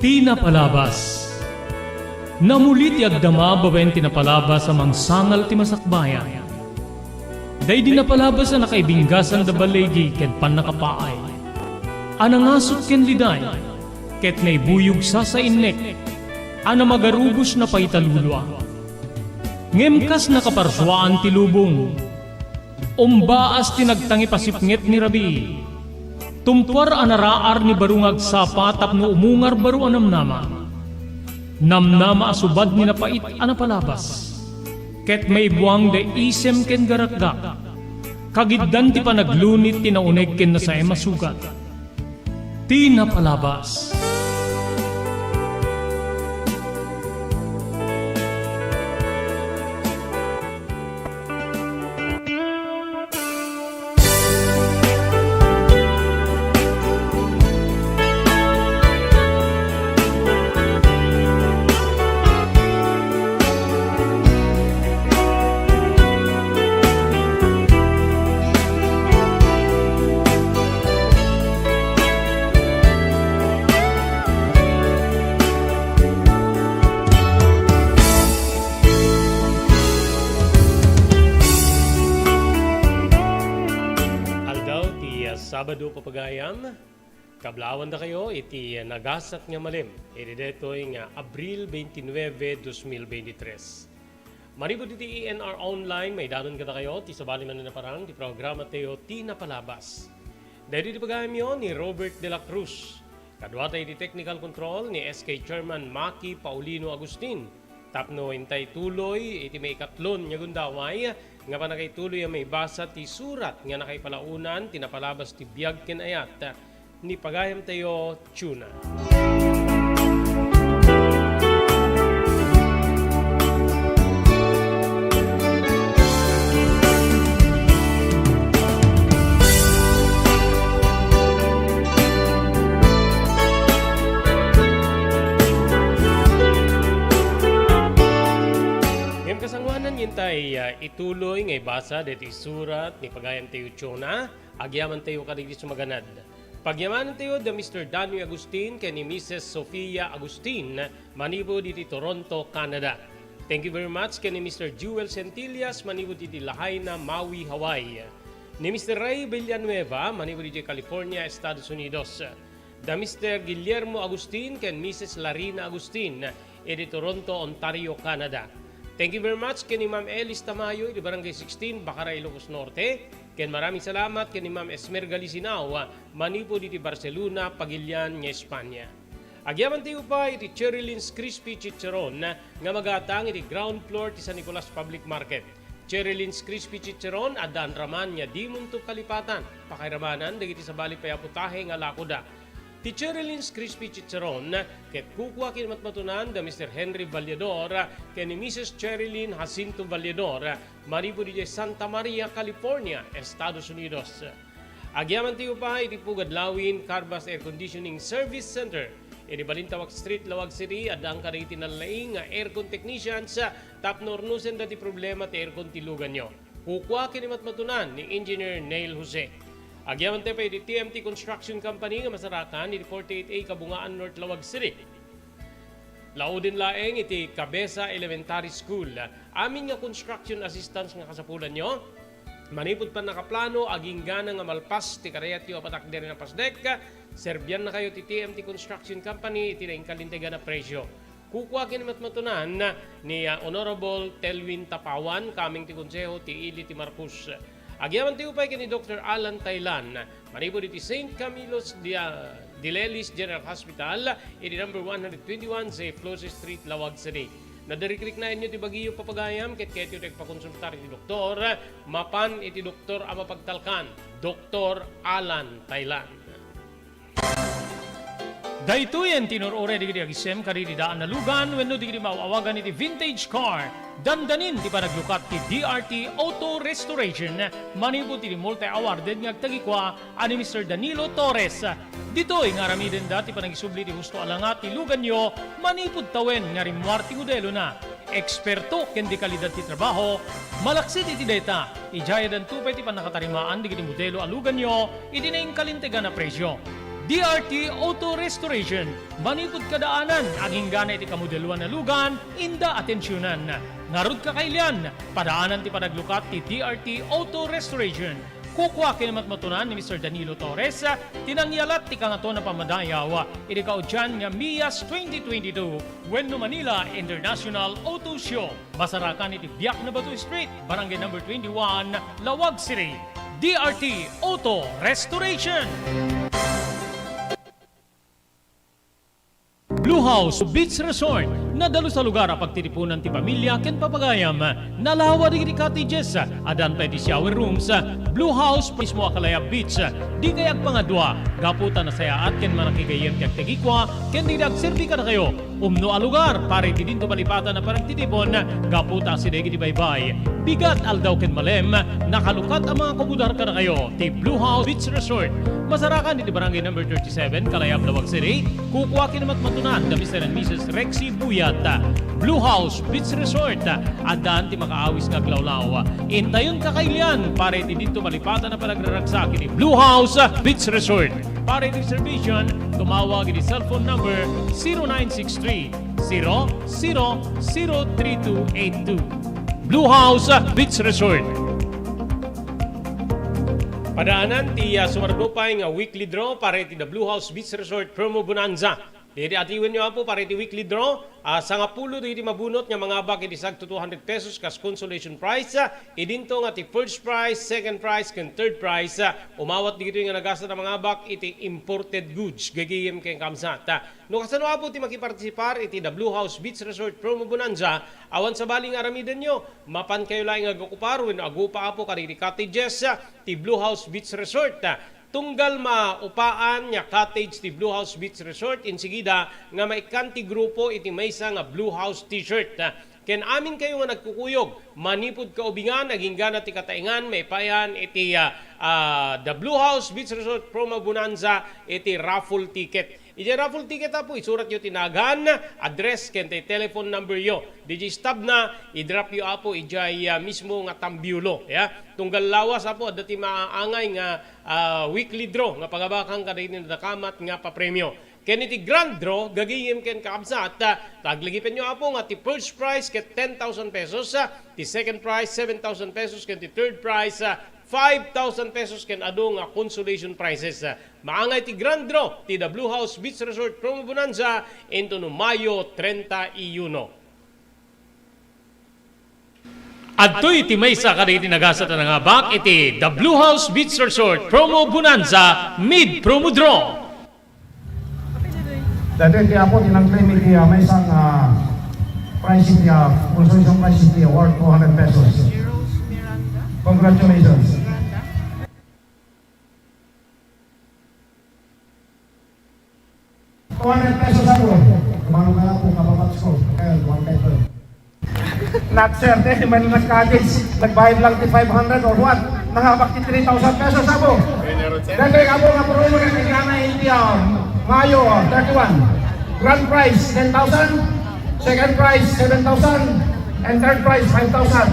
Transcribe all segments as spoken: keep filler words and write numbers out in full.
Ti napalabas. Namuli ti agdama babaen ti napalabas a mangsangal ti masakbayan. Daydi napalabas a nakaibinggasan da balegi ken pannakapaay, a nangasut ken liday, ket naibuyog sasainnek, a namagarubos napaitalulua. Ngem kas nakaparsuaan ti lubong, umbaas ti nagtangipasipnget ni rabii. Tumpuar a naraar ni baro nga agsapa tapno umungar baro a namnama. Namnama a subad ni napait a napalabas. Ket maibuang da isem ken garakgak. Kagiddan ti panaglunit ti nauneg ken nasaem a sugat. Ti napalabas. Aldaw ti, ah, Sabado, papagayam. Kablaawan dakayo iti nagasat nga malem, iti daytoy nga Abril twenty-nine, dos mil veintitrés. Manipud iti E N R Online, maidanon kadakayo ti sabali manen a parang ti programa tayo ti napalabas. Daytoy ti pagayamyo ni Robert de la Cruz. Kaduata iti technical control ni S K Chairman Maki Paulino Agustin. Tapno intay tuloy iti maikatlon nga gundaway nga pannakaituloy a maibasa ti surat nga nakaipalaonan ti napalabas ti biag ken ayat ni pagayamtayo, Chona. Ngem kasangoanan, intay, ah, ituloy nga ibasa daytoy surat ni pagayamtayo, Chona, agyamantayo kadagiti sumaganad. Pagyamanantayo da Mister Danoy Agustin ken ni Missus Sofia Agustin manipud iti Toronto, Canada. Thank you very much ken ni Mister Jewel Centillas manipud iti Lahaina, Maui, Hawaii. Ni Mister Ray Villanueva manipud iti California, Estados Unidos. Da Mister Guillermo Agustin ken Missus Larina Agustin iti Toronto, Ontario, Canada. Thank you very much ken ni Ma'am Elis Tamayo iti Barangay sixteen, Bacara, Ilocos Norte. Ken maraming salamat ken ni Ma'am Esmerga Lisinao, ah, manipud iti Barcelona, Pagilian nga Espanya. Agyamantayo pay iti Cherry Lynn's Crispy Chicharon, ah, nga magatang iti ground floor ti San Nicolas Public Market. Cherry Lynn's Crispy Chicharon, addaan raman nga dimonto kalipatan. Pakairamanan dagiti sabali pay a putahe nga lakoda. Ti Cherry Lynn's Crispy Chicharon ket kukua ken matmatunan da Mister Henry Vallador ken ni Missus Cherry Lynn Jacinto Vallador, manipud idiay Santa Maria, California, Estados Unidos. Agyamantayo pay iti Pugad Lawin Carbas Air Conditioning Service Center iti Balintawak Street, Laoag City. Addaan kadagiti nalaing nga aircon technicians tapno urnosenda ti problema ti aircon ti luganyo. Kukua ken ni matmatunan ni Engineer Neil Jose. Agyamantayo pay iti T M T Construction Company nga masarakan iti forty-eight A Kabungaan, North Laoag City. Lauden laeng iti Cabeza Elementary School. Amin nga construction assistance nga kasapulanyo, manipud pannakaplano, aginggana nga malpas ti karayatyo a patakder nga pasdek, serbiannakayo ti T M T Construction Company iti naingkalintegan a presyo. Kukua ken ni matmatunan ni, ah, Honorable Telwin Tapawan, kameng ti Konseho ti Ili ti Marcos. Agyamantayo pay ken ni Doktor Alan Taylan, manipud iti Saint Camillus de, ah, de Lelis General Hospital, iti number one hundred twenty-one Zayflosa Street, Laoag City. Nadarikdiknaenyo ti bagiyo, papagayam, ket kayatyo ti agpakonsultar iti doktor, mapan iti doktor a mapagtalkan, Doktor Alan Taylan. Daytoyen ti inur-uray dagiti agisem kadagiti daan a lugan wenno dagiti maaw-awagan iti vintage car. Dandanin ti panaglukat ti D R T Auto Restoration manipud iti multi-awarded nga agtagikua a ni Mister Danilo Torres. Ditoy nga aramidenda ti panagisubli ti husto a langa ti luganyo manipud tawen nga rimmuar ti modelona. Eksperto ken de kalidad ti trabaho, malaksid iti dayta, idiay addanto pay ti pannakatarimaan dagiti modelo a luganyo iti naingkalintegan a presyo. D R T Auto Restoration. Manipud kadaanan, agingga iti kamodeloan a lugan, inda atensionan. Ngarud, kakailian, padaanan ti panaglukat ti D R T Auto Restoration. Kukua ken matmatunan ni Mister Danilo Torres, ti nangyalat ti Kangatoan a Pammadayaw iti kaudian nga Mias twenty twenty-two wenno Manila International Auto Show. Masarakan iti Biak na Bato Street, Barangay Number twenty-one, Laoag City. D R T Auto Restoration. Blue House Beach Resort, nadalus a lugar a pagtitipunan ti pamilya ken papagayam. Nalawa dagiti cottages, addan pay ti shower rooms. Blue House mismo a kalayab beach, dikay agpangadua, gapu ta nasayaat ken manakigayyem ti agtagikua ken dagiti agserbi kadakayo. Umno a lugar para iti dinto malipatan a panagtitipon, gapu ta asideg iti baybay, bigat, aldaw ken malem, nakalukat a mangakubudar kadakayo ti Blue House Beach Resort. Masarakan iti Barangay Number thirty-seven, Kalayab, Laoag City. Kukua ken matmatunan da Mister and Missus Rexy Buyat. Blue House Beach Resort, addan ti makaawis nga aglawlaw. Intayon, kakailian, para iti dinto malipatan a panagraragsak iti Blue House Beach Resort. Para iti reservation, tumawag iti cellphone number zero nine six three, zero zero zero three two eight two. Blue House Beach Resort. Padaanan ti, ah, sumardo pay nga weekly draw para iti The Blue House Beach Resort Promo Bonanza. Dagiti atiwenyo, Apo, para iti weekly draw, ah, sangapulo dagiti mabunot nga mangabak iti sagto two hundred pesos kas consolation prize, ah, idinto nga ti first prize, second prize, ken third prize, ah, umawat dagitoy nga nagasat a mangabak iti imported goods, gagayyem ken kabsat. Ah, no kasano, Apo, ti makipartisipar iti The Blue House Beach Resort Promo Bonanza, awan sabali nga aramidenyo, mapankayo laeng nga agokupar wenno agupa, Apo, kadagiti cottages, ah, ti Blue House Beach Resort. Ah, tunggal maupaan nga cottage ti Blue House Beach Resort, insigida nga maikkan ti grupo iti maysa nga Blue House T-shirt. Ken aminkayo nga nagkukuyog, manipud kaubingan, aginggana ti kataengan, maipayan iti, ah, ah, The Blue House Beach Resort Promo Bonanza iti raffle ticket. Idiay raffle ticket, Apo, isuratyo ti nagan, address, ken ti telephone number yo. Diay stub na, idropyo, Apo, idiay, ah, mismo nga tambiulo. Ya? Tunggal lawas, Apo, adda ti maangay nga ah, weekly draw nga pangabakan kadagiti nadakamat nga papremio. Ken iti grand draw, gagayyem ken kakabsat, ah, taglagipenyo, Apo, nga ti first prize ket ten thousand pesos, ah, ti second prize, seven thousand pesos, ken ti third prize, ah, five thousand pesos, ken adu nga consolation prizes. Ah, maangay ti grand draw ti The Blue House Beach Resort Promo Bonanza intono Mayo treinta y uno. Adtoy ti maysa kadagiti nagasat a nangabak iti The Blue House Beach Resort Promo Bonanza Mid Promo Draw. Dati ti Apo ti nag-claim iti, ah, maysa nga, ah, prize iti, ah, consolation prize iti worth two hundred pesos. Congratulations. Two hundred pesos, Apo. Tumalo ka, Apo, kapapasko. Kaya, one hundred pesos. Not sure, eh, may nagkagis. Nagbayad lang ti five hundred or what? Nangabak ti three thousand pesos, Apo. Dati, Apo, nga promo nga kailangan iti, ah, Mayo, ah, thirty-one. Grand prize, ten thousand. Second prize, seven thousand. And third prize, five thousand.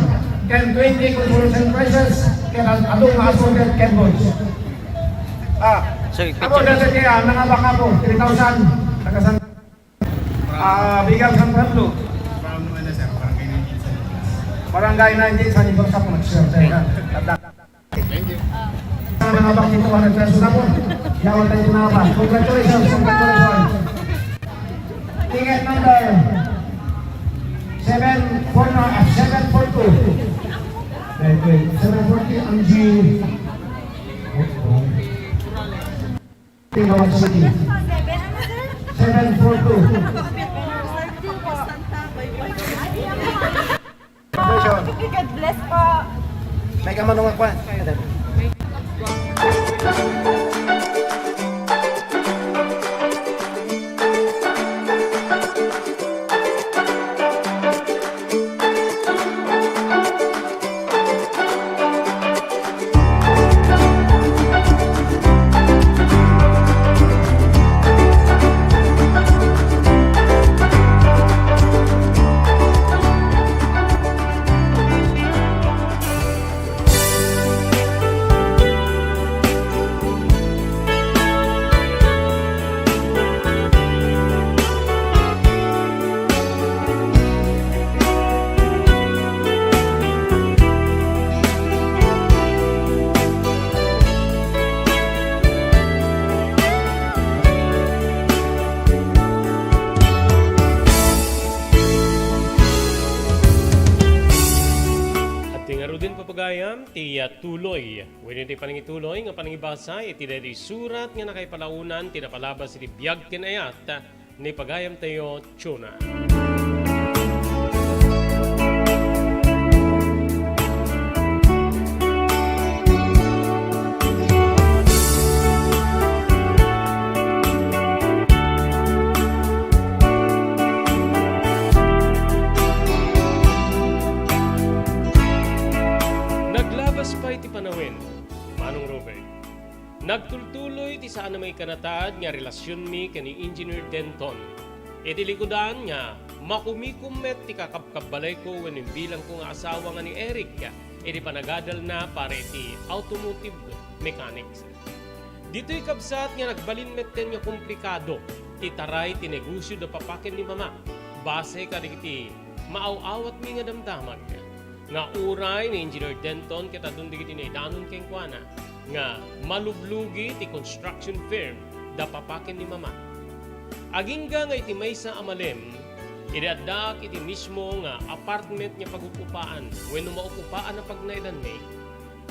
Ken twenty consolation prizes. Ken adu nga assorted ken goods. Ah, Sir, ako, picture. Dati kaya, nangabak ako, three thousand. Taga San, ah, Bigang San Pablo. From ano, sir? Barangay nineteen San Nicolas. Barangay nineteen San Nicolas ako, nag-share tayo na. Tanda. Thank you. Nangabak dito, one hundred pesos ako. Yawan tayo nangabak. Congratulations, congratulations. Ticket number seven four, ah, seven four two. Wait, wait. Seven four two, ang G. Tinawag City. Seven four two. God bless po. May kamanong ako, ah. Gayam ti, ah, tuloy, wenno ti panangituloy nga panangibasa iti daytoy surat nga nakaipalaonan ti napalabas iti biag ken ayat ni pagayamtayo, Chona. Naglabas pay ti panawen, Manong Robert. Nagtultuloy ti saan a maikanataad nga relasionmi ken ni Engineer Denton. Iti likudan nga makumikom met ti kakabkabbalayko wenno imbilangko nga asawa nga ni Eric iti panagadalna para iti automotive mechanics. Ditoy kabsat nga nagbalin metten nga komplikado ti taray ti negosio da papa ken ni mama, base kadagiti maaw-awatmi nga damdamag. Nga uray ni Engineer Denton ket adun dagiti naidanon kenkuana nga malublugi ti construction firm da papa ken ni mama. Agingga nga iti maysa a malem, idi addaak iti mismo nga apartment nga pag-ukupaan wenno maukupaan a pagnaedanmi,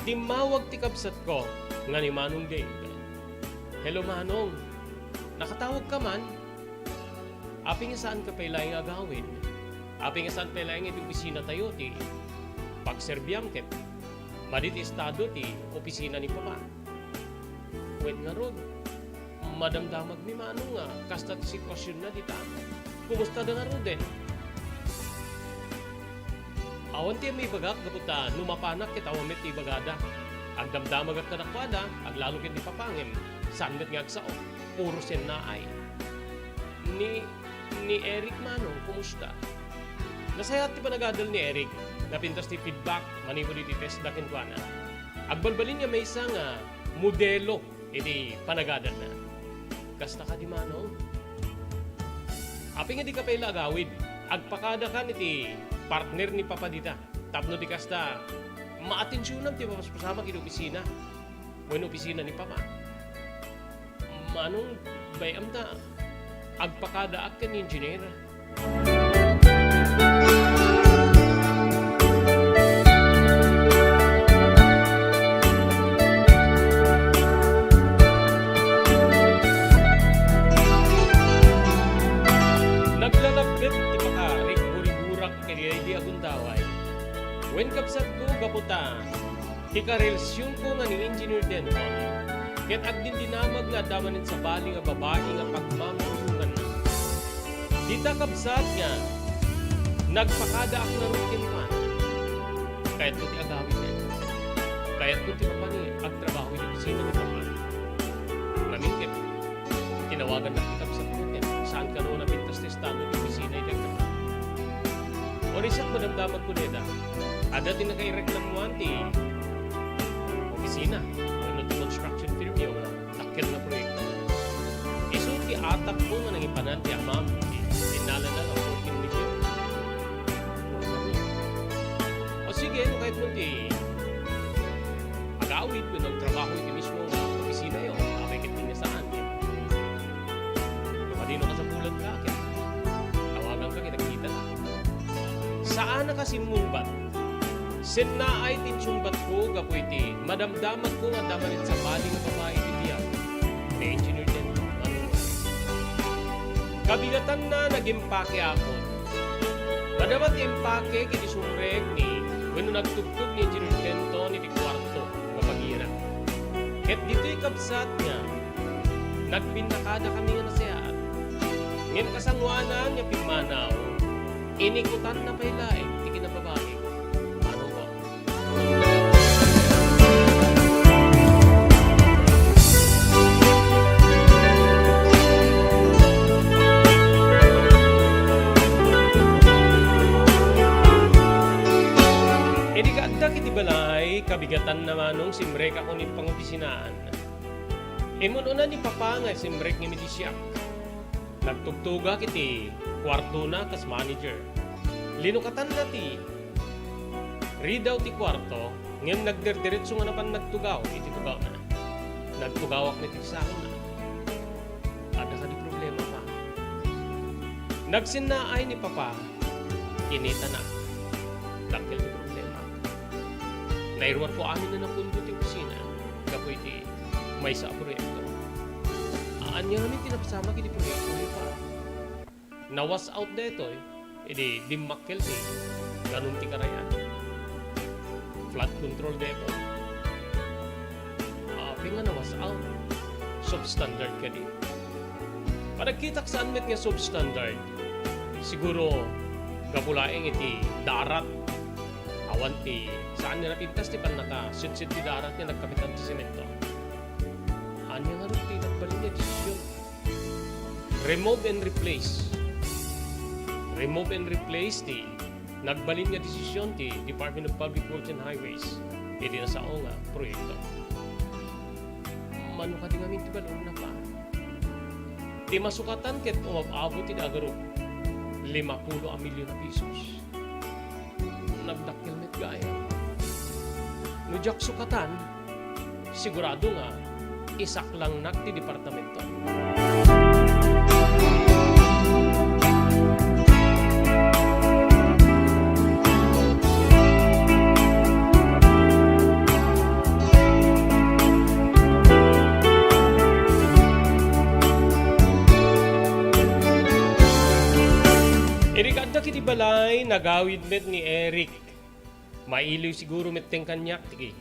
timmawag ti kabsatko nga ni Manong Dave. "Hello, Manong. Nakatawag ka man? Apay nga saan ka pay laeng nga agawid? Apay nga saan pay laeng iti opisina tayo ti pagserbiam ket madi ti estado ti opisina ni Papa?" Wen ngarud, madamdamagmi, Manong, nga kasta ti sitwasionna dita. Kumusta da ngaruden? Awan ti ammibagak gapu ta no mapanak ket awan met ti ibagada. Agdamdamagak kadakuada, aglalo ket ni Papa ngem saan met nga agsao. Puro sennaay. Ni, ni Eric, Manong, kumusta? Nasayaat ti panagadal ni Eric. Napintas ti feedback manipud iti test da kenkuana. Agbalbalin nga maysa nga modelo iti panagadalna. Kasta kadi, Manong? Apay nga dika pay la agawid? Agpakadakan iti partner ni Papa dita. Tapno di kasta, maatensionam ti mapaspasamak iti opisina. Wenno opisina ni Papa. Manong, bay-am ta agpakadaak ken engineer. Naglalapget ti pakarig-urigurak kadaydi a gundaway. Wen kabsatko, gapu ta ti karelasionko nga ni Engineer Denton, ket agdindinamag nga adda manen sabali nga babai nga pagmamauyoganna. Dita kabsat nga nagpakadaak ngarud kenkuana. Kayatko ti agawid, eh. Kayatko ti mapan nga agtrabaho iti opisina ni Papa. Ngamin ket, tinawagannak ti kabsatko ket saan kano a napintas ti estado ti opisina iti agtatrabaho. Uray siak, madamdamagko dayta. Adda ti nakaireklamuan ti opisina wenno ti construction firm yo nga dakkel nga proyekto. Isu ti atakko nga nangipanan ti amam iti innalana nga fourteen million. O sige, no kayatmo ti agawid wenno agtrabaho iti mismo nga opisina yo, apay ket ti nga saan. No kadino kasapulanka, ket tawaganka ket agkitata. Saanak a simmungbat. Sennaay ti insungbatko gapu iti madamdamagko nga adda manen sabali nga babai iti biag ni Engineer Denton. Kabigatanna, nag-impake ako. Madama ti impake iti sumrek ni wenno nagtugtog ni Engineer Denton iti kuarto nga pagira. Ket ditoy kabsat nga nagpinnakadakami nga nasayaat. Ngem kasangoanan nga pimmanaw, inikutanna pay laeng ti kinababaig. Ano ba? Idi kaaddak iti balay, kabigatanna, Manong, simrekakon iti pangopisinaan. Immun-una ni Papa nga simrek ngem iti siak. Nagtugtogak iti kuartona kas manager. Linukatanna ti ridaw ti kuarto, ngem nagderderetso nga napan nagtugaw iti tugawna. Nagtugawak met iti sahona. Adda kadi problema, Pa? Nagsennaay ni Papa. Kinitanak. Dakkel ti problema. Nairuarko amin a napundo ti opisina gapu iti maysa a proyekto. Ania ngamin ti napasamak iti proyekto, Epa? Na-wash out daytoy, idi dimmakkel ti danum ti karayan. Flood control daytoy. Apay nga na-wash out? Substandard kadi? Panagkitak saan met nga substandard. Siguro, gapu laeng iti darat. Awan ti saan nga napintas ti pannakasitsit ti darat nga nagkapitan ti semento. Ania ngarud ti nagbalin nga desisyon? Remove and replace. Remove and replace ti nagbalin nga desisyon ti Department of Public Works and Highways iti nasao nga proyekto. Mano kadi ngamin ti balor, Epa? Ti masukatan ket umab-abot iti agarup lima pulo a milyon a pesos. Nagdakkel met gayam. No diak sukatan, sigurado nga isaklangnak ti departamento. Idi kaaddak iti balay, nagawid met ni Eric. Mailiw siguro metten kaniak ti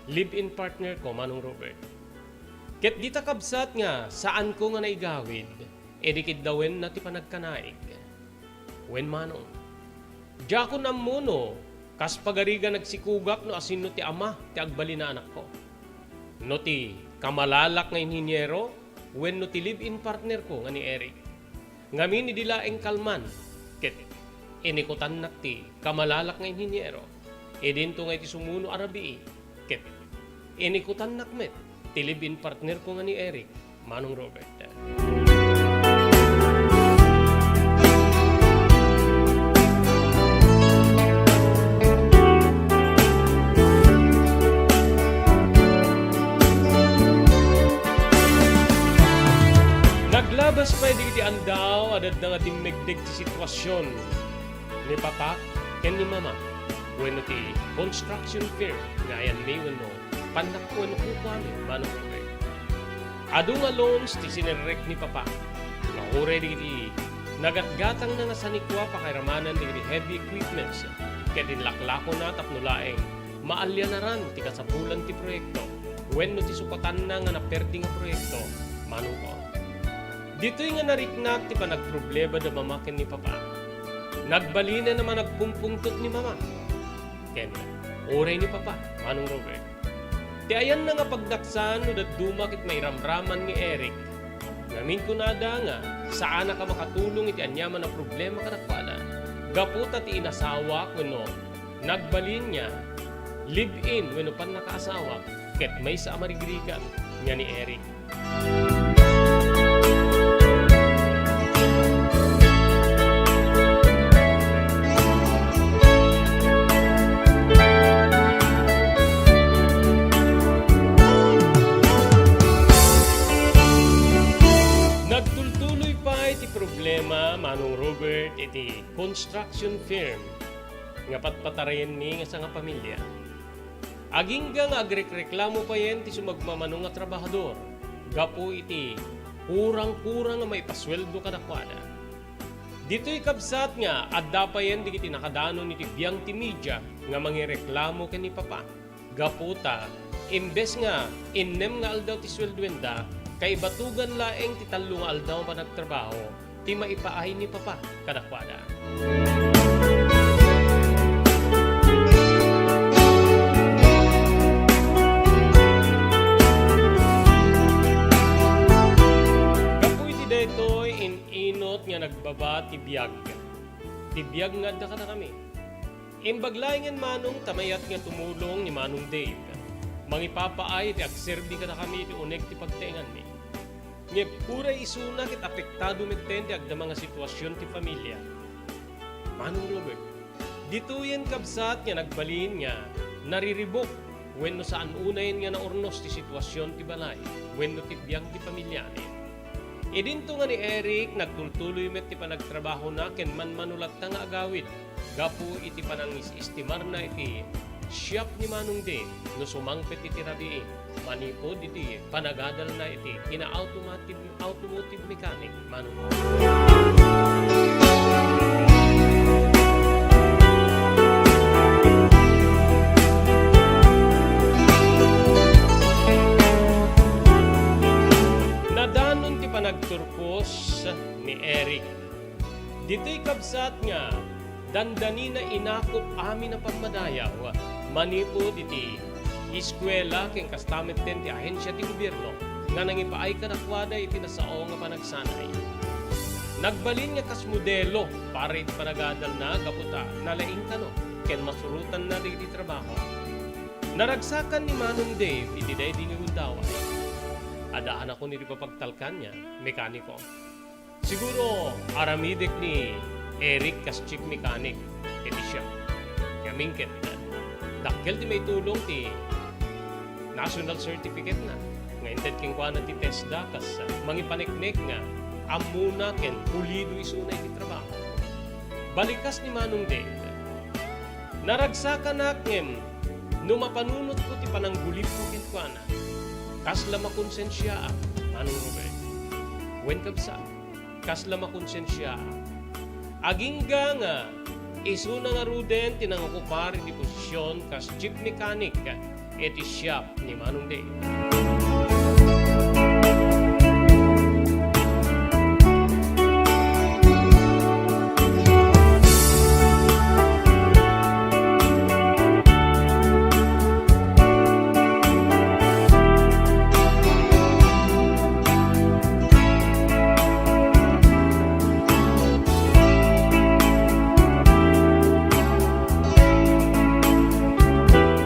live-in partner ko, Manong Robert. Ket dita kabsat nga saanko nga naigawid, idi kiddawenna ti panagkanaig. Wen, Manong, diakon ammo no kas pagarigan agsikugak no asinno ti ama ti agbalin a anakko. No ti kamalalak nga inhiniero wenno ti live-in partner ko nga ni Eric. Ngamin idi laeng kalman, ket inikutannak ti kamalalak nga inhiniero. Idinto nga iti sumuno a rabii, ket inikutannak met ti live-in partner ko nga ni Eric, Manong Robert. Naglabas pay dagiti andao a dadda nga dimmegdeg ti situasion ni Papa ken ni Mama wenno ti construction firm nga ayanmi wenno pannak wenno kukuami, Manong Robert. Adu nga loans ti sinerrek ni Papa nga uray dagiti nagatgatangna nga sanikua pakairamanan dagiti heavy equipments ket inlaklakona tapno laeng maalianaran ti kasapulan ti proyekto wenno ti sukatanna nga naperdi nga proyekto, Manong Paul. Ditoy nga nariknak ti panagproblema da Mama ken ni Papa. Nagbalinen a managpumpungtot ni Mama ken uray ni Papa, Manong Robert. Ti ayanna nga pagdaksan no dadduma ket mairamraman ni Eric. Ngamin kunada nga saanak a makatulong iti aniaman a problema kadakuada. Gapu ta ti inasawak wenno nagbalin nga live-in wenno pannakaasawak ket maysa a marigrigat nga ni Eric. Nagtultuloy pay ti problema, Manong Robert, iti construction firm nga patpatarayenmi nga sangapamilia. Agingga nga agrekreklamo payen ti sumagmamano nga trabahador gapu iti kurang-kurang nga maipasueldo kadakuada. Ditoy kabsat nga adda payen dagiti nakadanon iti biang ti media nga mangireklamo ken ni Papa gapu ta imbes nga innem nga aldaw ti sueldoenda, kaibatugan laeng ti tallo nga aldaw a panagtrabaho ti maipaay ni Papa kadakuada. Gapu iti daytoy, in-inut nga nagbaba ti biag. Ti biag nga adda kadakami. Imbag laengen, Manong, ta mayat nga tumulong ni Manong Dave. Mangipapaay ti agserbi kadakami iti uneg ti pagtaenganmi. Ngem uray isuna ket apektado metten ti agdama nga situasion ti familia. Manong Robert, ditoyen kabsat nga nagbalin nga nariribuk wenno saan unayen nga naurnos ti situasion ti balay wenno ti biag ti familiami. Idinto nga ni Eric, nagtultuloy met ti panagtrabahona ken manmano latta nga agawid gapu iti panangis-estimarna iti shop ni Manong Dave no sumangpet iti rabii manipud iti panagadalna iti kina-automotive, automotive mechanic, Manong. Nadanon ti panagturpos ni Eric. Ditoy kabsat nga dandanina inakup amin a pammadayaw manipud iti eskuela ken kasta metten ti ahensia ti gobierno nga nangipaay kadakuada iti nasao nga panagsanay. Nagbalin nga kas modelo para iti panagadalna gapu ta nalaing kano ken masurotanna dagiti trabaho. Naragsakan ni Manong Dave iti daydi nga gundaway. Addaanakon iti papagtalkan nga mekaniko. Siguro, aramidek ni Eric kas chief mechanic iti shop. Ngamin ket, dakkel ti maitulong ti national certificate na nga inted kenkuana ti TESDA kas mangipaneknek nga ammona ken pulido isuna iti trabaho. Balikas ni Manong Dave, naragsakanak ngem no mapanunotko ti pananggulipko kenkuana, kasla makonsensiaak, Manong Robert. Wen kabsat, kasla makonsensiaak. Agingga nga isuna ngaruden ti nangokupar iti posision kas chief mechanic iti shop ni Manong Dave.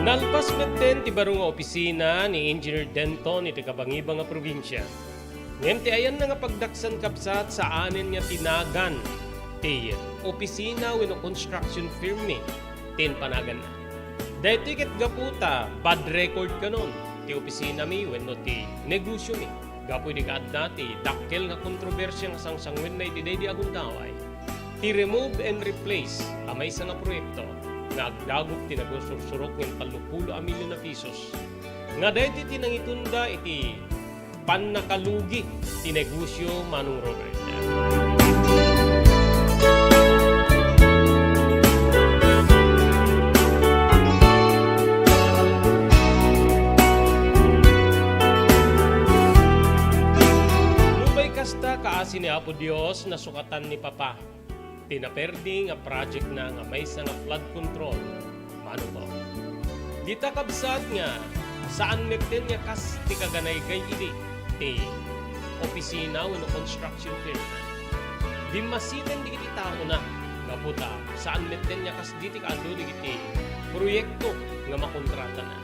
Nalpas metten ti baro nga opisina ni Engineer Denton iti kabangibang a probinsia. Ngem ti ayanna nga pagdaksan kabsat, saanen nga tinagan ti opisina wenno construction firm mi ti impanaganna. Daytoy ket gapu ta bad record kanon ti opisinami wenno ti negosiomi gapu idi kaadda ti dakkel nga kontrobersia nga sangsanguenna iti daydi a gundaway, ti remove and replace a maysa nga proyekto nga agdagup ti nagrusursurok ngem tallopulo a milyon a pesos nga daytoy ti nangitunda iti pannakalugi ti negosio, Manong Robert. Nupay kasta, kaasi ni Apo Dios, nasukatan ni Papa ti naperdi nga project na nga maysa nga flood control, Manong Bo. Dita kabsat nga saan metten nga kas ti kaganaygay idi ti opisina wenno construction firm. Dimmasiten dagiti taona gapu ta saan metten nga kas diti kaadu dagiti proyekto nga makontratana.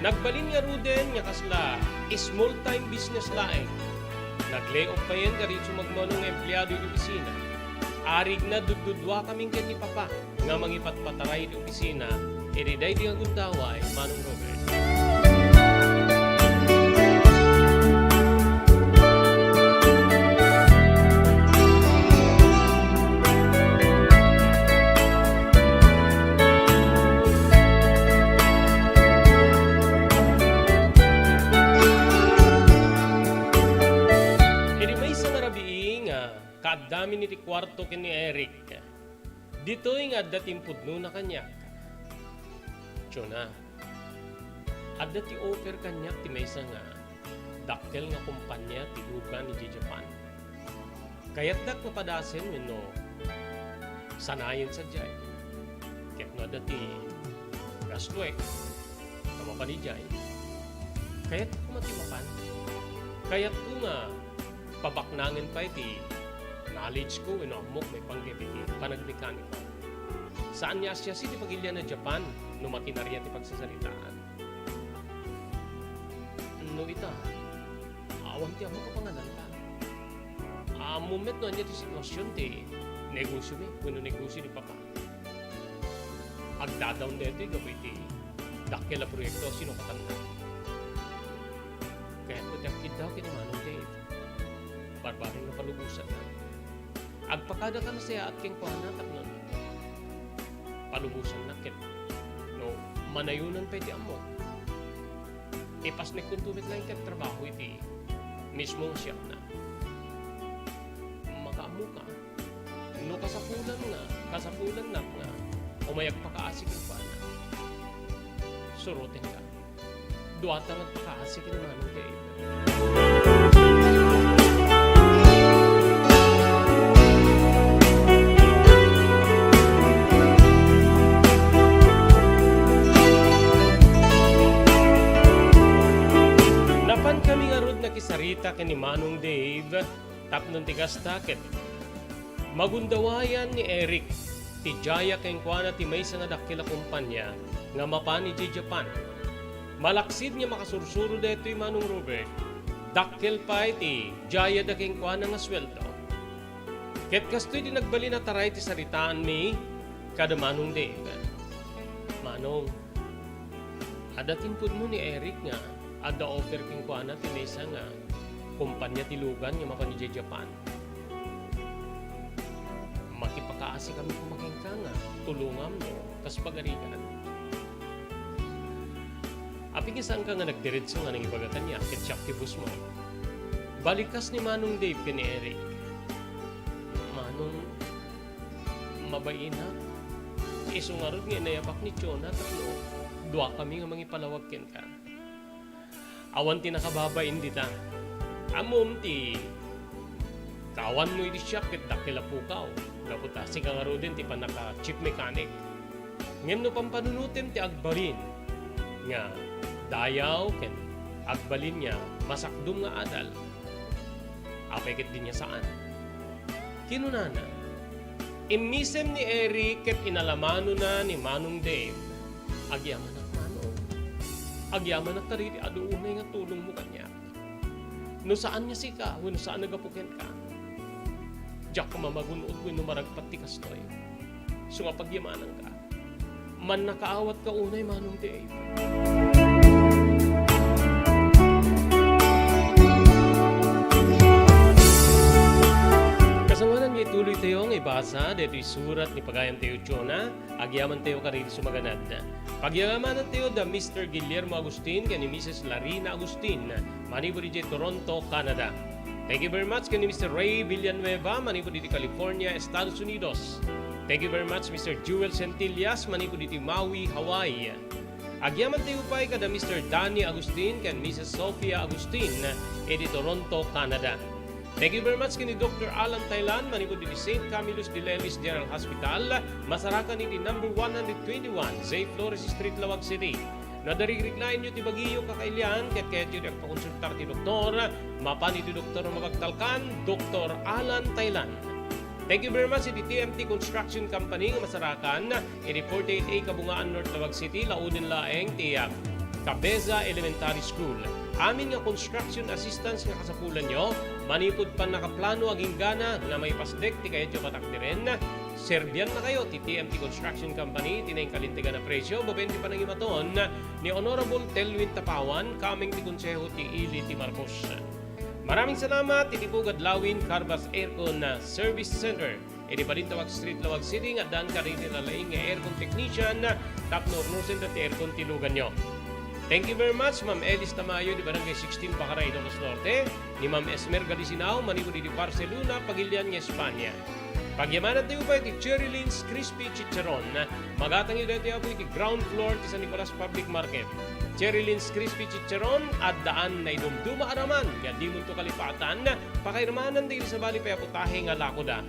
Nagbalin ngaruden nga kasla small time business laeng. Nag-lay off payen kadagiti sumagmamano nga empleado iti opisina. Arigna dudduduakamin ken ni Papa nga mangipatpataray iti opisina iti daydi nga gundaway, Manong Robert. Idi maysa nga rabii nga kaaddamin iti kuarto ken ni Eric, ditoy nga adda ti impudnona kaniak. Chona, adda ti offer kaniak ti maysa nga dakkel nga kompania ti lugan idiay Japan. Kayatdak nga padasen wenno sanayen sadiay. Ket no adda ti gastuek nga mapan idiay, kayatko koma ti mapan. Kayatko nga pabaknangen pay ti knowledge ko wenno ammok maipanggep iti panagmekaniko. Saan nga asiasi ti pagilian a Japan no makinaria ti pagsasaritaan. No ita, awan ti ammok a pangananta. Ammom met no ania ti situasion ti negosiomi wenno negosio ni Papa. Agdadaon daytoy gapu iti dakkel a proyekto a sinukatanna. Kayatko ti agkiddaw ken ni Manong Dave. Barbareng no palubosanna. Agpakada ka nasayaat kenkuana tapno palubosanna ket no Manayonan pay ti ammok. Ipasnekkonto met laeng ti agtrabaho iti mismo nga siakna. Makaammoka. No kasapulan nga, kasapulannak nga umay agpakaasi kenkuana, surotenka. Duata nga agpakaasi ken Manong Dave. Napankami ngarud nakisarita ken ni Manong Dave. Tapno ti kasta, ket magundawayan ni Eric ti Jaya kenkuana ti maysa nga dakkel a kompania nga mapan idiay Japan. Malaksid nga makasursuro daytoy, Manong Robert, dakkel pay ti Jaya da kenkuana nga sueldo. Ket kastoy ti nagbalin a taray ti saritaanmi kada Manong Dave. Manong, adda ti impudmo ni Eric nga adda offer kenkuana ti maysa nga kompania ti lugan nga mapan idiay Japan. Makipakaasikami koma kenka nga tulongamno kas pagarigan. Apay nga saanka nga nagdiretso nga nangibaga kaniak ket siak ti bossmo? Balikas ni Manong Dave ken ni Eric. Manong, mabainak. Isu ngarud nga inayabak ni Chona tapno duakami nga mangipalawag kenka. Awan ti nakababain dita. Ammom ti kaawanmo idi siak ket dakkel a pukaw, gapu ta sika ngaruden ti pannaka-chief mechanic. Ngem no pampanunotem ti agbalin nga dayaw ken agbalin nga masakdom nga adal, apay ket di nga saan? Kinunana, immisem ni Eric ket inalamanona ni Manong Dave. Agyamanak, Manong. Agyamanak kadagiti adu unay nga tulongmo kaniak. No saan nga sika wenno saan a gapu kenka, diak mamagun-od wenno maragpat ti kastoy. Isu nga pagyamananka. Mannakaawat ka unay, Manong Dave. Kasangoanan nga ituloytayo nga ibasa daytoy surat ni pagayamtayo Chona, agyamantayo kadagiti sumaganad. Pagyamanantayo da Mister Guillermo Agustin ken ni Missus Larina Agustin, manipud idiay Toronto, Canada. Thank you very much ken ni Mister Ray Villanueva, manipud iti California, Estados Unidos. Thank you very much, Mister Jewel Centillas, manipud iti Maui, Hawaii. Agyamantayo pay kada Mister Danny Agustin ken Missus Sofia Agustin iti Toronto, Canada. Thank you very much ken ni Doctor Alan Thailan, manipud iti Saint Camillus de Lelis General Hospital, masarakan iti number one hundred twenty-one Zay Flores Street, Laoag City. No adda rigrignaenyo ti bagiyo, kakailian, ket kayatyo ti agpakonsultar ti doktor, mapan iti doktor a mapagtalkan, Doktor Alan Thailan. Thank you very much iti T M T Construction Company nga masarakan iti forty-eight A Kabungaan, North Laoag City, lauden laeng ti, ah, Cabeza Elementary School. Amin nga construction assistance nga kasapulanyo, manipud pannakaplano agingga na nga maipasdek ti kayatyo katakderen, serbiannakayo ti T M T Construction Company iti nainkalintegan a presio babaen ti panangimaton ni Honorable Telwin Tapawan, kameng ti Konseho ti Ili ti Marcos. Maraming salamat iti Pugad Lawin Carvas Aircon Service Center iti Balintawak Street, Laoag City, nga addaan kadagiti nalaing nga aircon technician tapno urnosenda ti aircon ti luganyo. Thank you very much, Ma'am Elis Tamayo, di Barangay sixteen, Pacaray, Ilocos Norte, ni Ma'am Esmer Galisinao, manipud iti Barcelona, Pagilian nga Espanya. Pagyamanantayo pay ti Cherry Lynn's Crispy Chicharon. Magatangyo daytoy, Apo, iti ground floor ti San Nicolas Public Market. Cherry Lynn's Crispy Chicharon, addaan naidumduma a naman nga dimonto kalipatan, pakairamaanan dagiti sabali pay a putahe nga lakoda.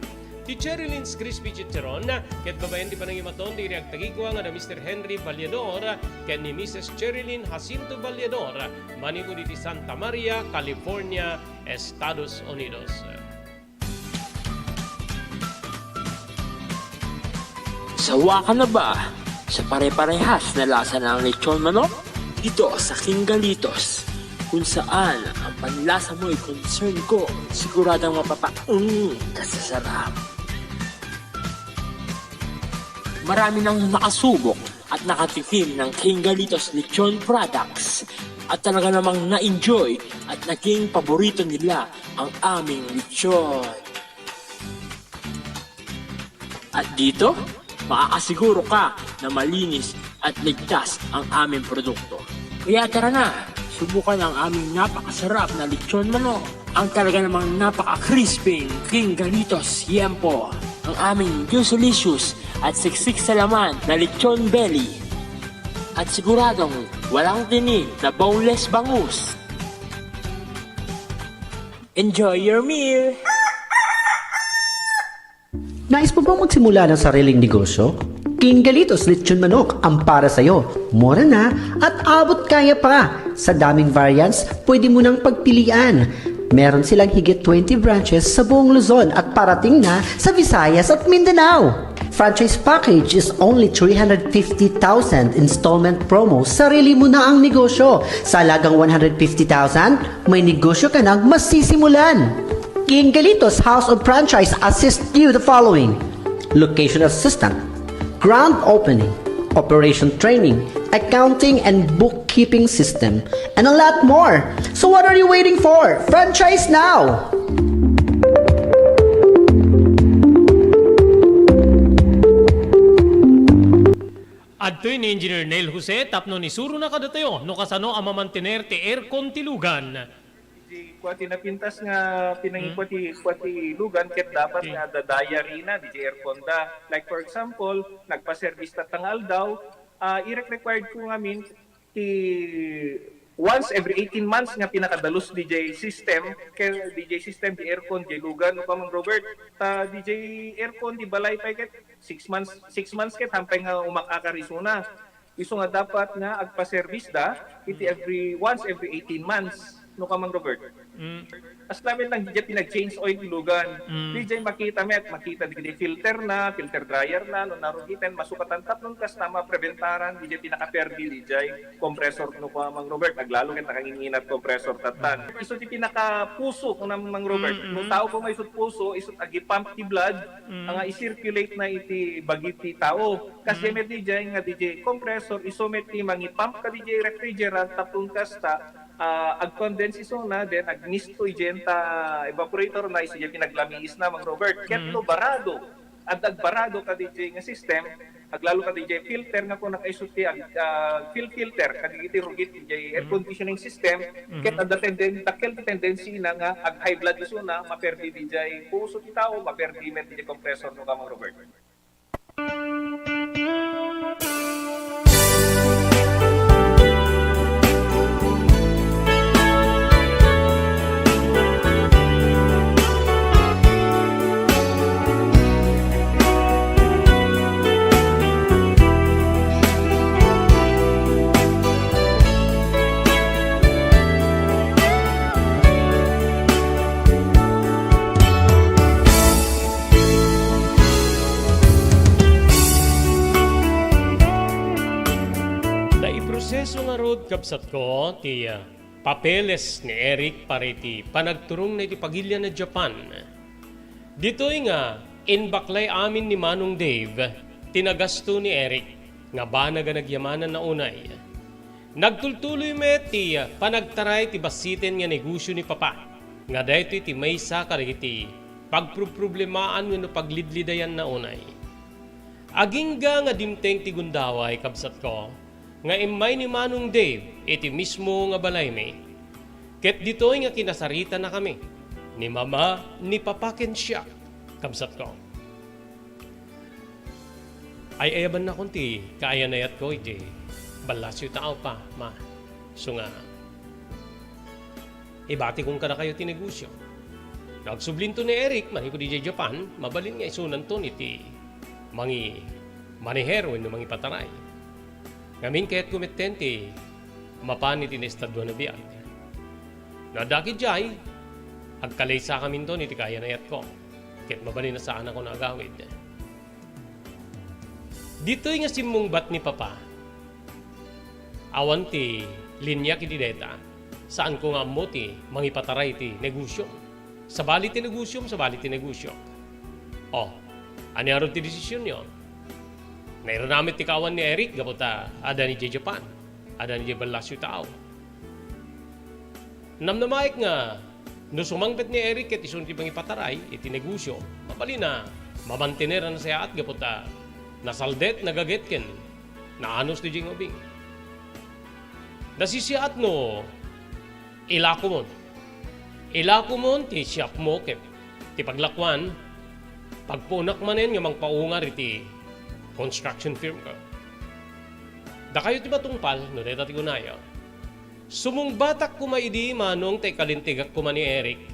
Ti Cherry Lynn's Crispy Chicharon ket babaen ti panangimaton dagiti agtagikua nga da Mister Henry Vallador ken ni Missus Cherry Lynn Jacinto Vallador manipud iti Santa Maria, California, Estados Unidos. Sawa ka na ba sa pare-parehas na lasa ng lechon manok? Dito sa King Galitos, kung saan ang panlasa mo'y concern ko, siguradong mapapaung ka sa sarap. Marami nang nakasubok at nakatikim ng King Galitos Lechon Products at talaga namang na-enjoy at naging paborito nila ang aming lechon. At dito, makakasiguro ka na malinis at ligtas ang aming produkto. Kaya tara na, subukan ang aming napakasarap na lechon manok, ang talaga namang napaka-crispy King Galitos Yempo, ang aming juicy-licious at siksik sa laman na lechon belly, at siguradong walang tinik na boneless bangus. Enjoy your meal! Nais mo bang magsimula ng sariling negosyo? King Galitos Lechon Manok ang para sa'yo. Mura na at abot kaya pa. Sa daming variants, pwede mo nang pagpilian. Meron silang higit twenty branches sa buong Luzon at parating na sa Visayas at Mindanao. Franchise package is only three hundred fifty thousand, installment promo, sarili mo na ang negosyo. Sa halagang one hundred fifty thousand, may negosyo ka nang masisimulan. King Galitos House of Franchise assist you the following: location assistant, grand opening, operation training, accounting and bookkeeping system, and a lot more. So what are you waiting for? Franchise now! Adtoy ni Engineer Neil Jose tapno isurona kadatayo no kasano a mamantener ti aircon ti lugan. Di kua ti napintas nga pinangikua ti, kua ti lugan ket dapat nga adda diary na, diay aircon da. Like, for example, nagpaservice tatta nga aldaw, ah, irek-required ko ngamin ti once every eighteen months nga pinakadalus diay system, ket diay system, diay aircon, diay lugan, no, Kamang Robert? Ta diay aircon, diay balay pay ket six months, six months ket hampay nga umak-akar isuna. Isu nga dapat nga agpaservice da iti every, once every eighteen months, no, Kamang Robert? Mm. As lamin lang, diay pinag-change oil ti lugan. Mm. Diay makita met, makita diay filter na, filter dryer na, no, narugiten, masukatan tapno kasta, mapreventaran diay pinakaperdi diay compressor, no, Kamang Robert, aglalo ket nakanginginat compressor tattan. Mm. Isu ti pinakapuso, no, Kamang Robert. Mm, mm. No tao koma isut puso, isut agipump ti blood, mm, nga i-circulate na iti bagi ti tao. Kas, mm, met diay nga diay compressor, isu met ti mangipump kadiay refrigerant, tapno kasta, ah, agcondense isuna, then agmisto idiay ta evaporator na, isu diay pinaglamiis na, Mang Robert. Ket, mm, no barado, adda agbarado kadiay nga system, aglalo kadiay filter nga kuna kaisu ti ag-, ah, fil-, filter kadagiti rugit diay air conditioning system, ket adda tenden-, dakkel ti tendency na nga ag-high blood isuna, maperdi diay puso ti tao, maperdi met diay compressor, no, Kamang Robert. Naiproseso ngarud, kabsatko, ti, ah, papeles ni Eric para iti panagturongna iti pagilian a Japan. Ditoy nga, imbaklay amin ni Manong Dave ti nagasto ni Eric nga banag a nagyamanan na unay. Nagtultuloy met ti panagtaray ti bassiten nga negosio ni Papa, nga daytoy ti maysa kadagiti pagproblemaan wenno paglidlidayanna unay. Agingga nga dimteng ti gundaway, kabsatko, nga immay ni Manong Dave iti mismo nga balaymi. Ket ditoy nga kinasaritanakami ni Mama, ni Papa ken siak, kabsatko. Ay-ayabannakon ti kaayanayatko idiay ballasyo tao, Pa, Ma. Isu nga, ibatikon kadakayo ti negosio. No agsublinto ni Eric manipud idiay Japan, mabalin nga isunanton iti mangi-, manihero wenno mangipataray. Ngamin, kayatko metten ti mapan iti naestaduan a biag. No adda idiay, agkalaysakaminton iti kaayanayatko, ket mabalin a saanakon a agawid. Ditoy nga simmungbat ni Papa, awan ti liniak idi dayta. Saanko nga ammo ti mangipataray ti negosiom. Sabali ti negosiom, sabali ti negosiok. O, ania ngarud ti desisionyo? Nairuna met ti kaawan ni Eric gapu ta adda idiay Japan, adda idiay ballasyo tao. Namnamaek nga no sumangpet ni Eric ket isu ti mangipataray iti negosio, mabalin a mamantener a nasayaat gapu ta nasaldet, nagaget ken Naanus ti Jing Ubing. Nasisiat no ilakomon. Ilakomon ti shopmo ket ti paglakoan, pagpuonak manen nga mangpaungar iti construction firmko. Dakayo ti matungpal no dayta ti kunayo. Sumungbatak koma idi, Manong, ta ikalintegak koma ni Eric.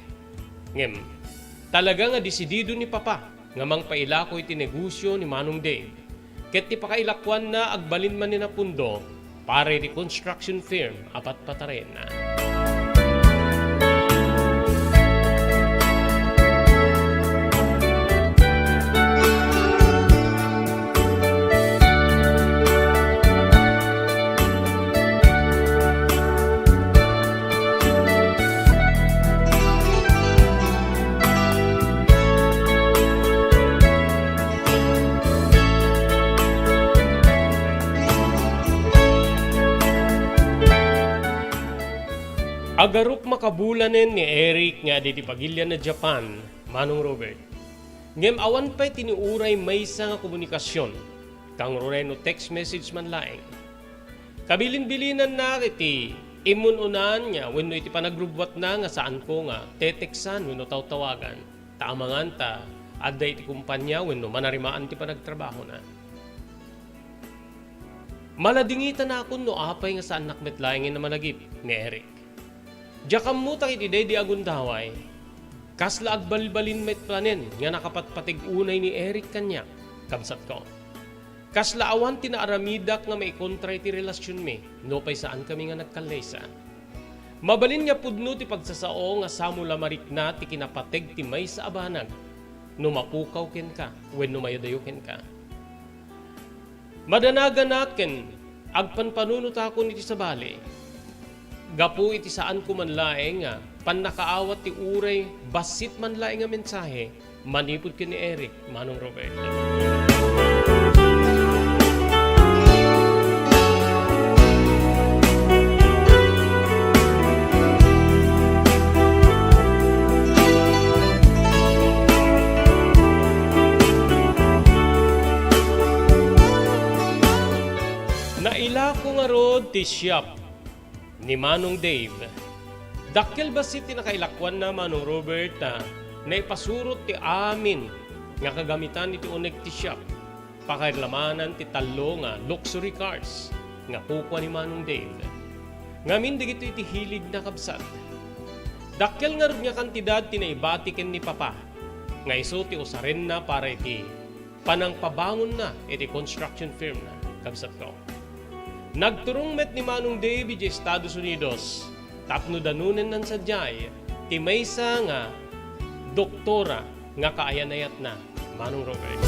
Ngem, talaga nga desidido ni Papa nga mangpailako iti negosio ni Manong Dave, ket ti pakailakoanna agbalin manen a pundo para iti construction firm a patpatarayenna. Agarup makabulanen ni Eric nga adi ti pagilian a Japan, Manong Robert. Ngem awan pay ti ni uray maysa nga komunikasion, kangruray no text message man laeng. Kabilin-bilinanna iti immun-unan nga wenno iti panagrubbuatna nga saanko nga teteksan wenno tawtawagan, ta amangan ta adda iti kumpania wenno manarimaan ti panagtrabahona. Maladingitanakon no apay nga saannak met laengen a malagip ni Eric. Diak ammo ta iti daydi a gundaway, kasla agbalbalin met manen nga nakapatpateg unay ni Eric kaniak, kabsatko. Kasla awan ti naaramidak nga maikontra iti relasionmi, nupay saankami nga nagkallaysa. Mabalin nga pudno ti pagsasao nga samo la marikna ti kinapateg ti maysa a banag no mapukaw kenka wenno mayadayo kenka. Madanaganak ken agpanpanunotakon iti sabali. Gapu iti saanko man laeng nga pannakaawat ti uray bassit man laeng a mensahe manipud ken ni Eric, Manong Robert. Nailako ngarud ti shop ni Manong Dave. Dakkel bassit ti nakailakoanna, Manong Robert, ta naipasurot ti amin nga kagamitan iti uneg ti shop. Pakairlamanan ti tallo nga luxury cars nga kukua ni Manong Dave. Ngamin dagitoy ti hiligna, kabsat. Dakkel ngarud nga kantidad ti naibati ken ni Papa nga isu ti usarenna para iti panangpabangonna iti construction firmna, kabsatko. Nagturong met ni Manong Dave idiay Estados Unidos tapno danonenna sadiay ti maysa nga doktora nga kaayanayatna, Manong Robert.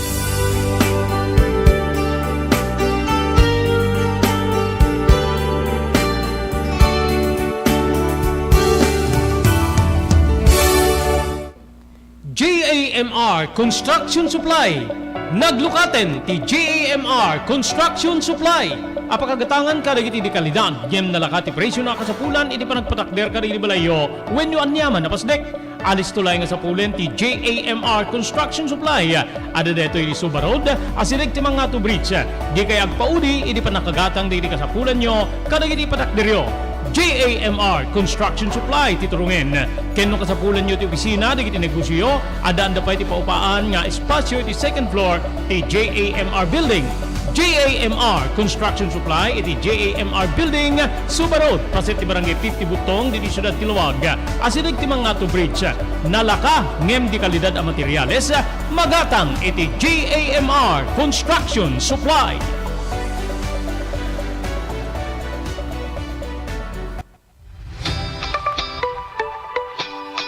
J A M R Construction Supply. Naglukaten ti J A M R Construction Supply a pakagatangan kadagiti dekalidad ngem nalaka ti presiona a kasapulan iti panagpatakder kadagiti balayyo wenno aniaman a pasdek. Alisto laeng a sapulen ti J A M R Construction Supply. Adda daytoy iti Suba Road, asideg ti Mangato Bridge. Dikay agpaudi idi pannakagatang dagiti kasapulanyo kadagiti patakderyo. J A M R Construction Supply ti turongen. Ken no kasapulanyo ti opisina dagiti negosioyo, addaanda pay ti paupaan nga espasio iti second floor ti J A M R Building. J A M R Construction Supply iti J A M R Building, Suba Road, paset ti Barangay fifty Butong, ditoy siudad ti Laoag. Asideg ti Mangato Bridge. Nalaka ngem dekalidad a materials, magatang iti J A M R Construction Supply.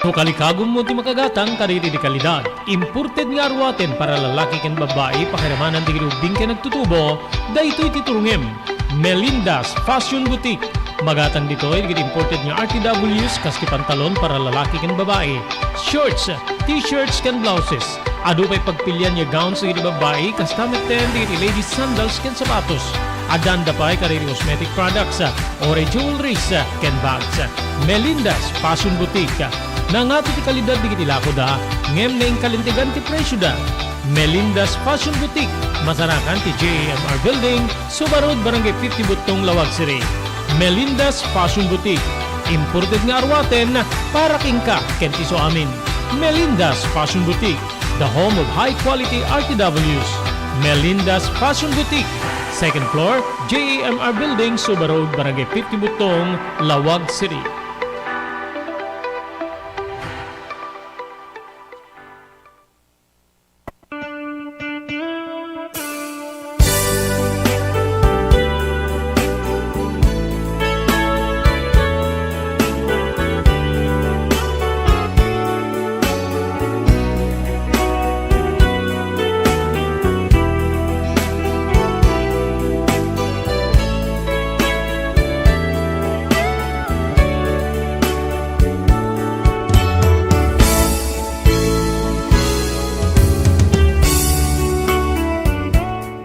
No kalikagummo ti makagatang kadagiti dekalidad, imported nga aruaten para lalaki ken babbai, pakairamanan dagiti ubbing ken agtutubo, daytoy ti turongem. Melinda's Fashion Boutique. Magatang ditoy dagiti imported nga R T Ws kas ti pantalon para lalaki ken babbai, shorts, t-shirts ken blouses. Adu pay pagpilian nga gowns dagiti babbai, kasta metten dagiti ladies sandals ken sapatos. Addaanda pay kadagiti cosmetic products, uray jewelries, ken bags. Melinda's Fashion Boutique. Nangato ti kalidad dagiti lakoda, ngem naingkalintegan ti presioda. Melinda's Fashion Boutique, masarakan ti J A M R Building, Suba Road, Barangay fifty Buttong, Laoag City. Melinda's Fashion Boutique, imported nga aruaten para kenka ken ti isuamin. Melinda's Fashion Boutique, the home of high quality R T Ws. Melinda's Fashion Boutique, second floor, J A M R Building, Suba Road, Barangay fifty Buttong, Laoag City.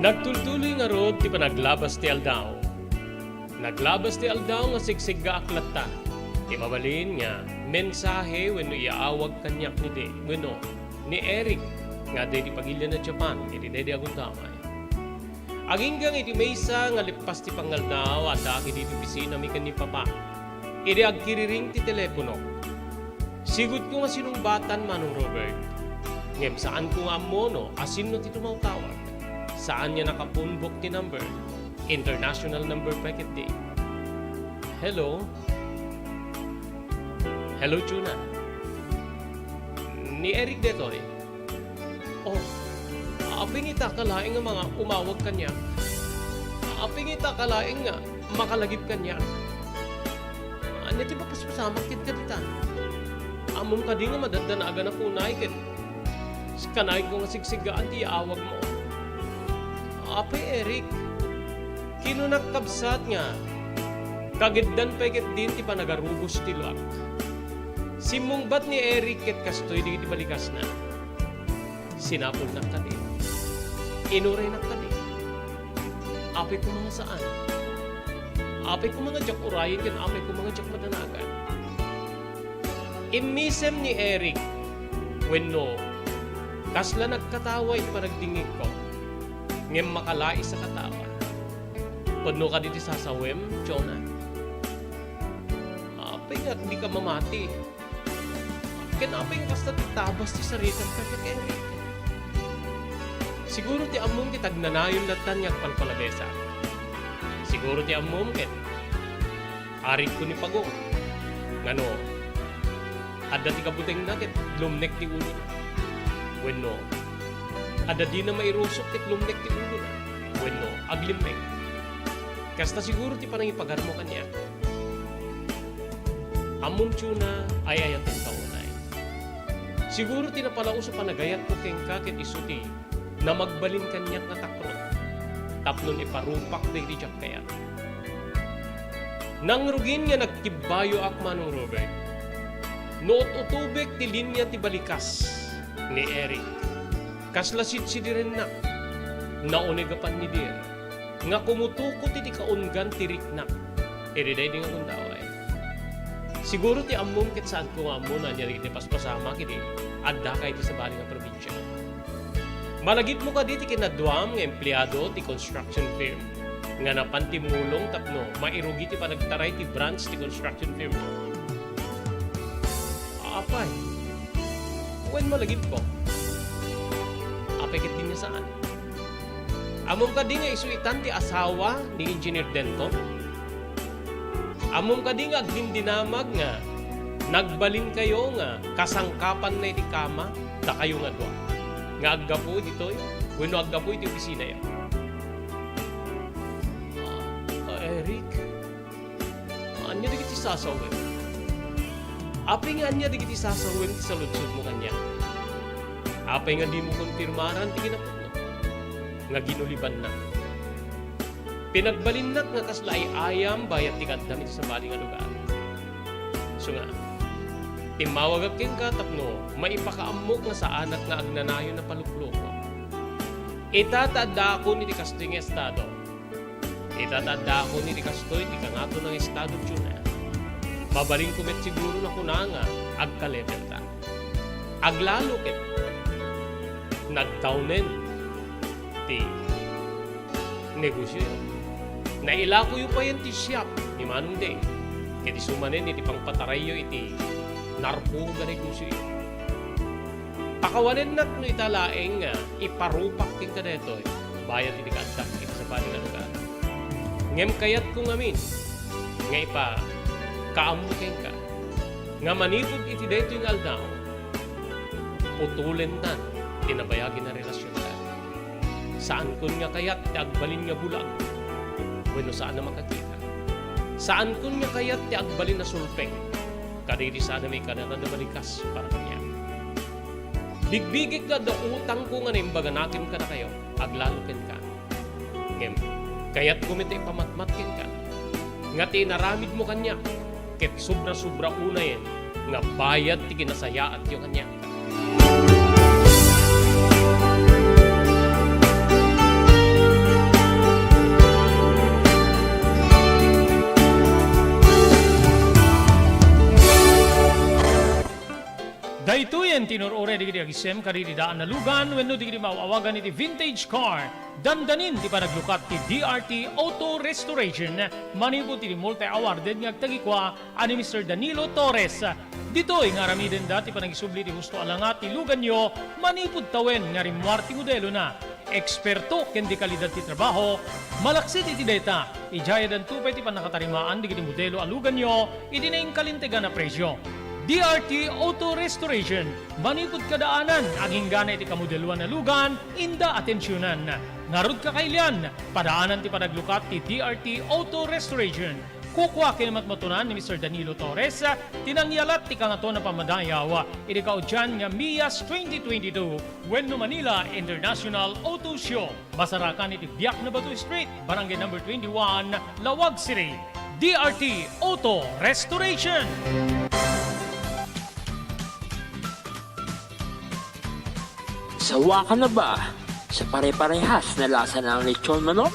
Nagtultuloy ngarud ti panaglabas ti aldaw. Naglabas ti aldaw nga sigsiggaak latta. Ti mabalin nga mensahe wenno iyaawag kaniak ni De, wenno ni Eric, nga adda iti pagilian a Japan, iti daydi a gundaway. Agingga iti maysa nga leppas ti pangaldaw, addaak iti opisinami ken ni Papa. Idi agkiriring ti telepono, sigudko nga sinungbatan, Manong Robert. Ngem saanko nga ammo no asinno ti tumawtawag. Saan nga nakapunbok ti number. International number pay ketdi. Hello? Hello, Chona. Ni Eric detoy. Oh, apay nga ita ka laeng nga manga-, umawag kaniak? Apay nga ita ka laeng nga makalagip kaniak? Ania ti mapaspasamak kenka dita? Ammom kadi nga madaddanagan a punay ket kanayon nga sigsiggaan ti yaawagmo? Apay Eric, kinunak kabsat nga kagiddan pay ketdin ti panagarubos ti luak. Simmungbat ni Eric ket kastoy dagiti balikasna. Sinapulnak kadi. Inuraynak kadi. Apay koma nga saan. Apay koma nga diak urayen ken apay koma nga diak madanagan. Immisem ni Eric wenno kasla nagkatawa iti panagdingngegko, ngem makalais a katawa. Pudno kadi ti sasawem, Jonah? Apay nga dika mamati? Ken apay nga kasta ti tabas ti saritam kaniak, Eric? Siguro ti ammom ket agnanayon lattan nga agpalpalabesak. Siguro ti ammom ket arigko ni Pagong. Ngano, adda ti kabutengna ket lumnek ti ulona. Wenno, adda dina mairusok ket lumnek ti ulona. Wenno, aglimmeng. Kasta siguro ti panangipagarmo kaniak. Ammom, Chona, ay-ayatenka unay. Siguro ti napalaus a panagayatko kenka ket isu ti namagbalin kaniak nga takrot tapno iparupak daydi diak kayat. Nangrugin nga nagkibbayoak, Manong Robert. No ut-utubek ti linia ti balikas ni Eric, kasla sidsidirennak, nauneg a pannidir nga kumutukot iti kaunggan ti riknak iti daydi nga gundaway. Siguro ti ammom ket saanko nga ammo no ania dagiti paspasamak idi addaka iti sabali nga probinsia. Malagipmo kadi ti kinaduam nga empleado ti construction firm nga napan timmulong tapno mairugi ti panagtaray ti branch ti construction firm? Apay, wen malagipko. Apay ket dinna saan. Ammom kadi nga isu itan ti asawa ni Engineer Denton? Ammom kadi nga agdindinamag nga nagbalinkayo nga kasangkapanna iti kama, dakayo nga dua, nga aggapu ditoy wenno aggapu iti opisinayo? Ah, Eric, ania dagiti sasawem? Apay nga ania dagiti sasawem ti saludsodmo kaniak? Apay nga dimo konfirmaran ti kinapudno nga ginulibannak? Pinagbalinnak nga kasla ay-ayam bayat ti kaaddam iti sabali nga lugar. Isu nga, immawagak kenka tapno maipakaammok nga saanak nga agnanayon a palukloko. Ita ta addaakon iti kastoy nga estado. Ita ta addaakon iti kastoy ti kangato nga estado, Chona. Mabalinko met siguro a kuna nga agka-levelda. Aglalo ket nagdawnen ti negosioyo. Nailakoyo payen ti siap ni Manong Dave, ket isu manen iti pangpatarayyo iti narpuog a negosioyo. Pakawanennak no ita laeng nga iparupak kenka daytoy, bayat iti kaaddak iti sabali nga lugar. Ngem kayatko ngamin nga ipakaammo kenka nga manipud iti daytoy nga aldaw, putolentan ti nabayag nga relasionda. Saankon nga kayat ti agbalin nga bulag wenno saan a makakita. Saankon nga kayat ti agbalin a sulpeng kadagiti saan a maikkan a nabalikas para kaniak. Bigbigek nga adda utangko nga naimbaganakem kadakayo, aglalo kenka. Ngem kayatko met ti ipamatmat kenka nga ti inaramidmo kaniak ket sobra-sobra unayen nga bayad ti kinasayaatyo kaniak. Daytoyen ti inur-uray dagiti agisem kadagiti daan a lugan wenno dagiti maaw-awagan iti vintage car. Dandanin ti panaglukat ti D R T Auto Restoration manipud iti multi-awarded nga agtagikua a ni Mister Danilo Torres. Ditoy nga aramidenda ti panagisubli ti husto a langa ti luganyo manipud tawen nga rimmuar ti modelona. Eksperto ken dekalidad ti trabaho, malaksid iti dayta, idiay addanto pay ti pannakatarimaan dagiti modelo a luganyo iti nainkalintegan a presio. D R T Auto Restoration, manipud kadaanan, aginggana iti kamodeloan a lugan, inda atensionan. Ngarud, kakailian, padaanan ti panaglukat ti D R T Auto Restoration. Kukua ken matmatunan ni Mister Danilo Torres ti nangyalat ti Kangatoan a Pammadayaw iti kaudian nga MIAS twenty twenty-two wenno Manila International Auto Show. Masarakan iti Biak na Bato Street, Barangay Number twenty-one, Laoag City. D R T Auto Restoration. Sawa ka na ba sa pare-parehas na lasa ng lechon manok?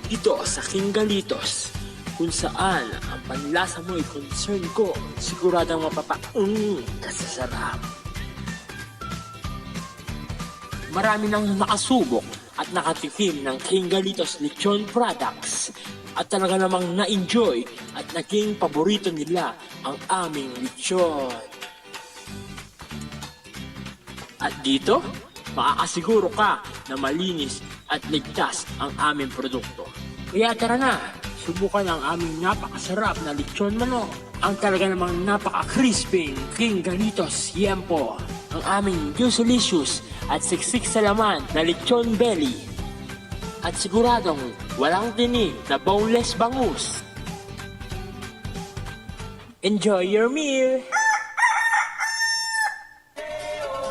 Dito sa King Galitos, kung saan ang panlasa mo'y concern ko, siguradong mapapaung ka sa sarap. Marami nang nakasubok at nakatikim ng King Galitos Lechon Products at talaga namang na-enjoy at naging paborito nila ang aming lechon. At dito, makakasiguro ka na malinis at ligtas ang aming produkto. Kaya tara na, subukan ang aming napakasarap na lechon manok, ang talaga namang napaka-crispy King Galitos Yempo, ang aming juicylicious at siksik sa laman na lechon belly, at siguradong walang tinik na boneless bangus. Enjoy your meal!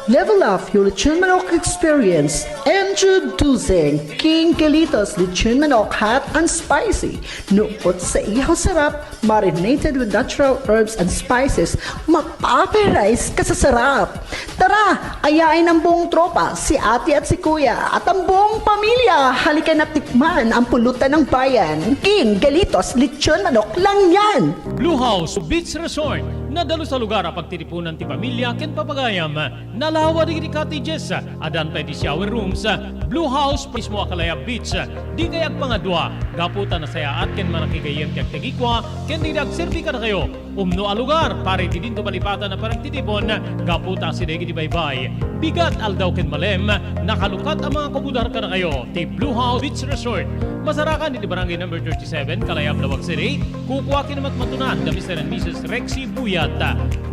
Level up your lechon manok experience. Introducing King Galitos Lechon Manok Hot and Spicy. Nukot sa ihaw sarap, marinated with natural herbs and spices, mapaparise ka sa sarap. Tara, ayain ang buong tropa, si ate at si kuya, at ang buong pamilya. Halika na tikman ang pulutan ng bayan. King Galitos Lechon Manok lang yan! Blue House Beach Resort. Nadalus a lugar a pagtitipunan ti pamilya ken papagayam. Nalawa dagiti cottages, addan pay ti shower rooms. Blue House mismo a kalayab beach. Dikay agpangadua, gapu ta nasayaat ken manakigayyem ti agtagikua ken dagiti agserbi kadakayo. Umno a lugar para iti dinto malipatan a panagtitipon, gapu ta asideg iti baybay. Bigat, aldaw ken malem, nakalukat a mga komodar kadakayo ti Blue House Beach Resort. Masarakan iti Barangay Number thirty-seven, Kalayab, Laoag City. Kukua ken matmatunan da Mister and Missus Rexy Buyat.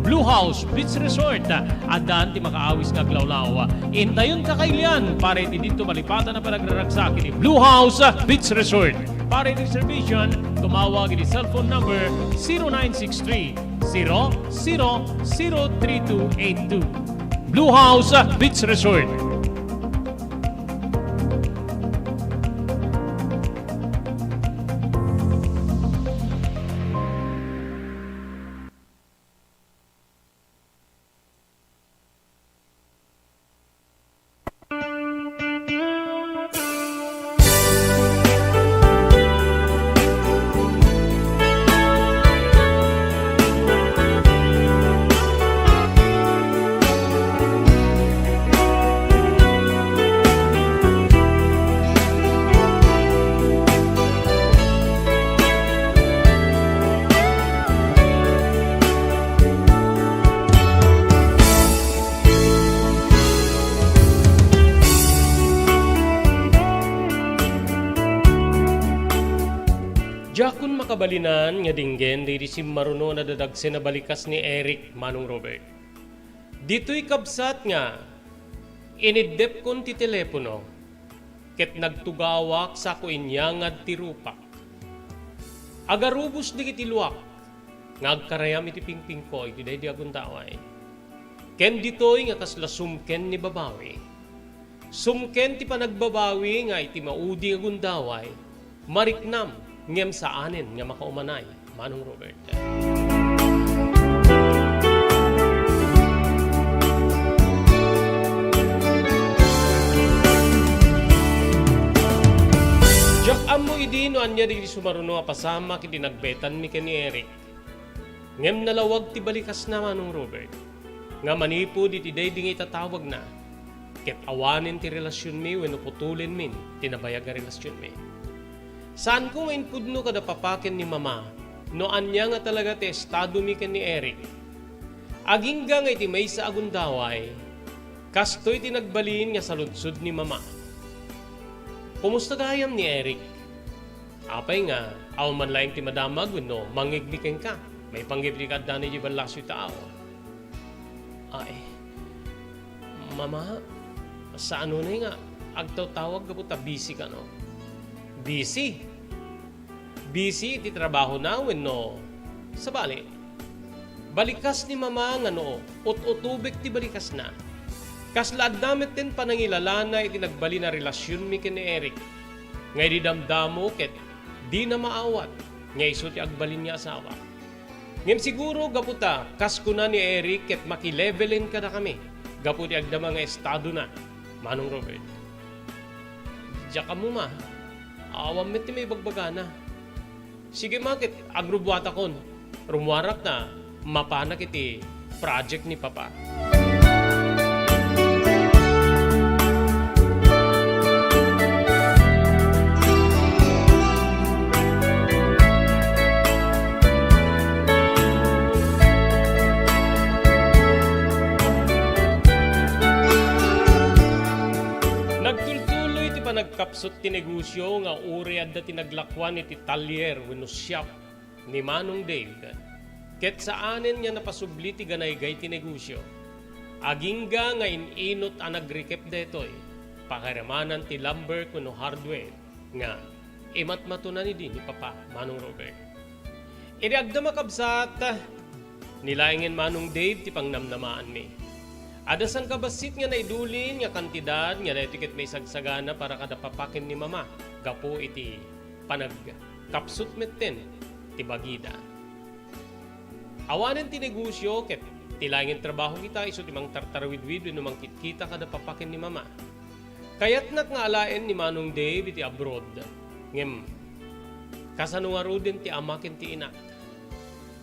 Blue House Beach Resort, addan ti makaawis nga aglawlaw. Intayon, kakailian, para iti dinto malipatan a panagraragsak iti Blue House Beach Resort. Para iti reservation, tumawag iti cellphone number zero nine six three, zero zero zero three two eight two. Blue House Beach Resort. Diakon makabalinan nga dinggen daydi simmaruno a nadadagsen a balikas ni Eric, Manong Robert. Ditoy kabsat nga iniddepkon ti telepono ket nagtugawak sa kuinyangad ti rupak. Agarubos dagiti luak nga agkarayam iti pingpingko iti daydi a gundaway. Ken ditoy nga kasla sumken ni babawi. Sumken ti panagbabawi nga iti maudi a gundaway, mariknam ngem saanen nga makaumanay, Manong Robert. Diak ammo idi no ania dagiti sumaruno a pasamak iti nagbetanmi ken ni Eric. Ngem nalawag ti balikasna, Manong Robert, nga manipud iti daydi nga itatawagna, ket awanen ti relasionmi wenno putulenmin ti nabayag a relasionmi. Saanko nga impudno kada papa ken ni mama no ania nga talaga ti estadomi ken ni Eric. Agingga nga iti maysa a gundaway, kastoy ti nagbalin nga saludsod ni mama. Kumusta gayam ni Eric? Apay nga, awan man laeng ti madamag wenno mangngegmi kenka, maipanggep iti kaaddana idiay ballakso ti tao? Ay, Mama, saan unay nga agtawtawag gapu ta busy kano? Busy? Busy iti trabahona wenno sabali? Balikas ni Mama nga no ut-utubek ti balikasna. Kasla adda metten panangilalana iti nagbalin a relasionmi ken ni Eric, nga idi damdamo ket dina maawat nga isu ti agbalin nga asawa. Ngem siguro gapu ta kas kuna ni Eric ket makilevelen kadakami gapu ti agdama nga estadona, Manong Robert. Diak ammo, Ma. Awan met ti maibagbagana. Sige, Ma, ket agrubuatakon. Rummuarak ta mapanak iti project ni Papa. Nagtultuloy ti panagkapsut ti negosio nga uray adda ti naglakuan iti talyer wenno shop ni Manong Dave, ket saanen nga napasubli ti ganaygay ti negosio. Agingga nga in-inut a nagrikep daytoy, pakairamanan ti lumber wenno hardware nga imatmatonan idi ni Papa, Manong Robert. Idi agdama, kabsat, ni laengen Manong Dave ti pangnamnamaanmi. Adda sangkabassit nga naidulin nga kantidad nga daytoy ket maisagsagana para kada papa ken ni mama gapu iti panagkapsut metten ti bagida. Awanen ti negosio ket ti laengen trabaho kita isu ti mangtartarawidwid wenno mangkitkita kada papa ken ni mama. Kayatnak nga alaen ni Manong Dave iti abroad, ngem kasano ngaruden ti ama ken ti inak?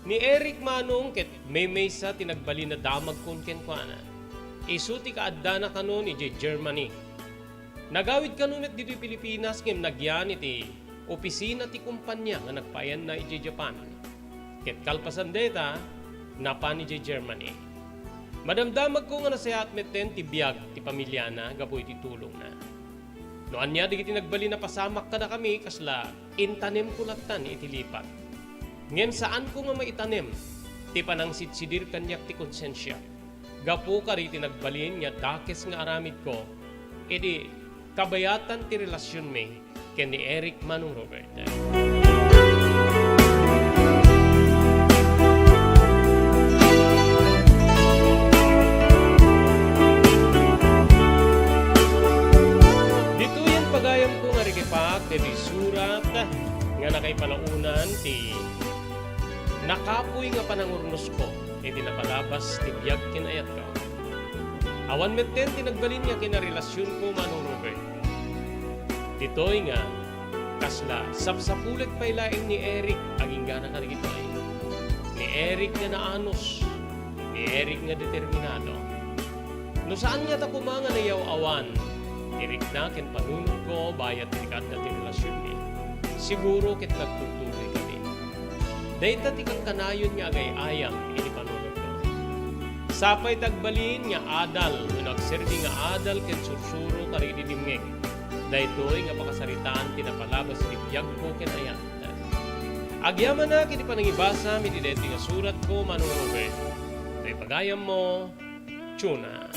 Ni Eric, Manong, ket maymaysa ti nagbalin a damagkon kenkuana. Isu ti kaaddana kanon idiay Germany. Nagawid kano met ditoy Pilipinas ngem nagyan iti opisina ti kumpania nga nagpaayanna idiay Japan. Ket kalpasan dayta, napan idiay Germany. Madamdamagko nga nasayaat metten ti biag ti pamiliana gapu iti tulongna. No ania dagiti nagbalin a pasamak kadakami, kasla intanemko lattan iti lipat. Ngem saanko nga maitanem ti panangsidsidir kaniak ti konsensia. Gapu kadagiti nagbalin nga dakes nga aramidko idi kabayatan ti relasionmi ken ni Eric, Manong Robert. Ditoyen pagayamko nga rikipak dagiti surat nga nakaipalaonan ti nakapuy nga panangurnosko iti napalabas ti biag ken ayatko. Awan metten ti nagbalin nga kinarelasionko, Manong Robert. Ditoy nga, kasla sapsapulek pay laeng ni Eric agingga kadagitoy. Ni Eric nga naanus, ni Eric nga determinado. No saan ngata koma nga nayaw-awan ti rikna ken panunotko bayat ti kaadda ti relasionmi, siguro ket nagtultuloy kami. Dayta ti kankanayon nga agay-ayam iti panunotko. Sapay ti agbalin nga adal wenno agserbi nga adal ken sursuro kadagiti dimngeg. Daytoy nga pakasaritaan ti napalabas iti biagko ken ayat. Agyamanak iti panangibasam iti daytoy nga suratko, Manong Robert. Toy pagayammo, Chona.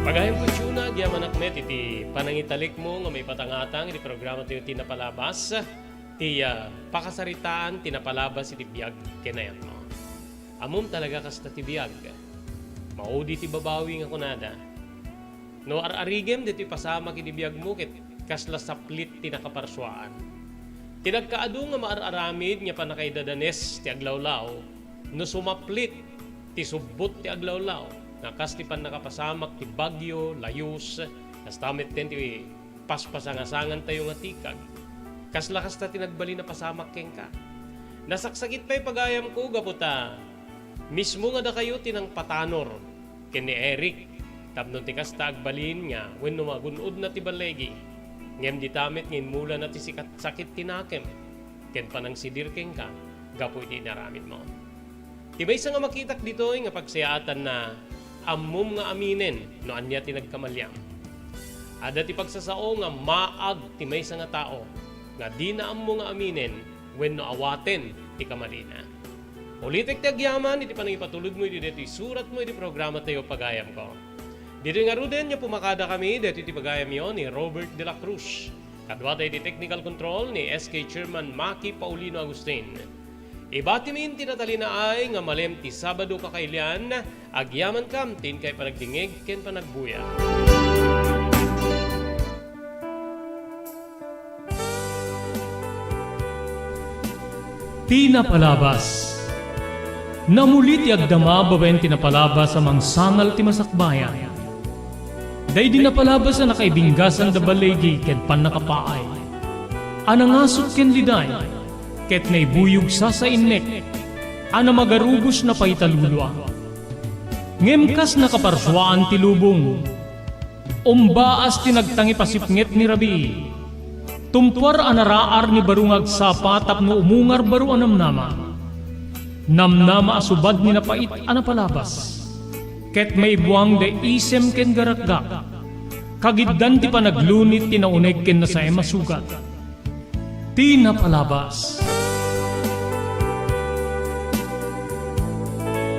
Pagayamko, Chona, agyamanak met iti panangitalikmo nga maipatangatang iti programa tayo ti napalabas. Ti, ah, pakasaritaan ti napalabas iti biag ken ayatmo. Ammom talaga kasta ti biag. Maudi ti babawi nga kunada. No ar-arigem ditoy pasamak iti biagmo ket kasla saplit ti nakaparsuaan. Ti nagkaadu nga maar-aramid nga pannakaidadanes ti aglawlaw, no sumaplit ti subbot ti aglawlaw, nga kas ti pannakapasamak ti bagyo, layus, kasta metten ti paspasangasangan tayo nga tikag. Kasla kasta ti nagbalin a pasamak kenka. Nasaksakit pay pagayamko gapu ta mismo nga dakayo ti nangpatanor ken ni Eric tapno ti kasta agbalin nga wenno magun-odna ti balligi. Ngem dita met nga immulana ti sikat-, sakit ti nakem ken panangsidir kenka gapu iti inaramidmo. Ti maysa nga makitak ditoy nga pagsayaatanna, ammom nga aminen no ania ti nagkamaliam. Adda ti pagsasao nga maag ti maysa nga tao nga dina ammo nga aminen wenno awaten ti kamalina. Ulitek ti agyaman iti panangipatulodmo iti daytoy suratmo iti programa tayo, pagayamko. Ditoy ngaruden nga pumakadakami daytoy ti pagayamyo ni Robert de la Cruz. Kaduata iti technical control ni S K Chairman Maki Paulino Agustin. Ibatimi ti natalinaay nga malem ti Sabado kakailian, agyamankam ti inkay panagdingig ken panagbuya. Ti napalabas. Namuli ti agdama babaen ti napalabas a mangsangal ti masakbayan. Daydi napalabas a nakaibinggasan da baligi ken pannakapaay. A nangasuk ken liday, ket naibuyog sasainnek, a namagarubos na paitalulua. Ngem kas nakaparsuaan ti lubong, umbaas ti nagtangipasipnget ni rabii. Tumpuar a naraar ni baro nga agsapa tapno umungar baro a namnama. Namnama a subad ni napait a napalabas. Ket maibuang da isem ken garakgak. Kagiddan ti panaglunit ti nauneg ken nasaem a sugat. Ti napalabas.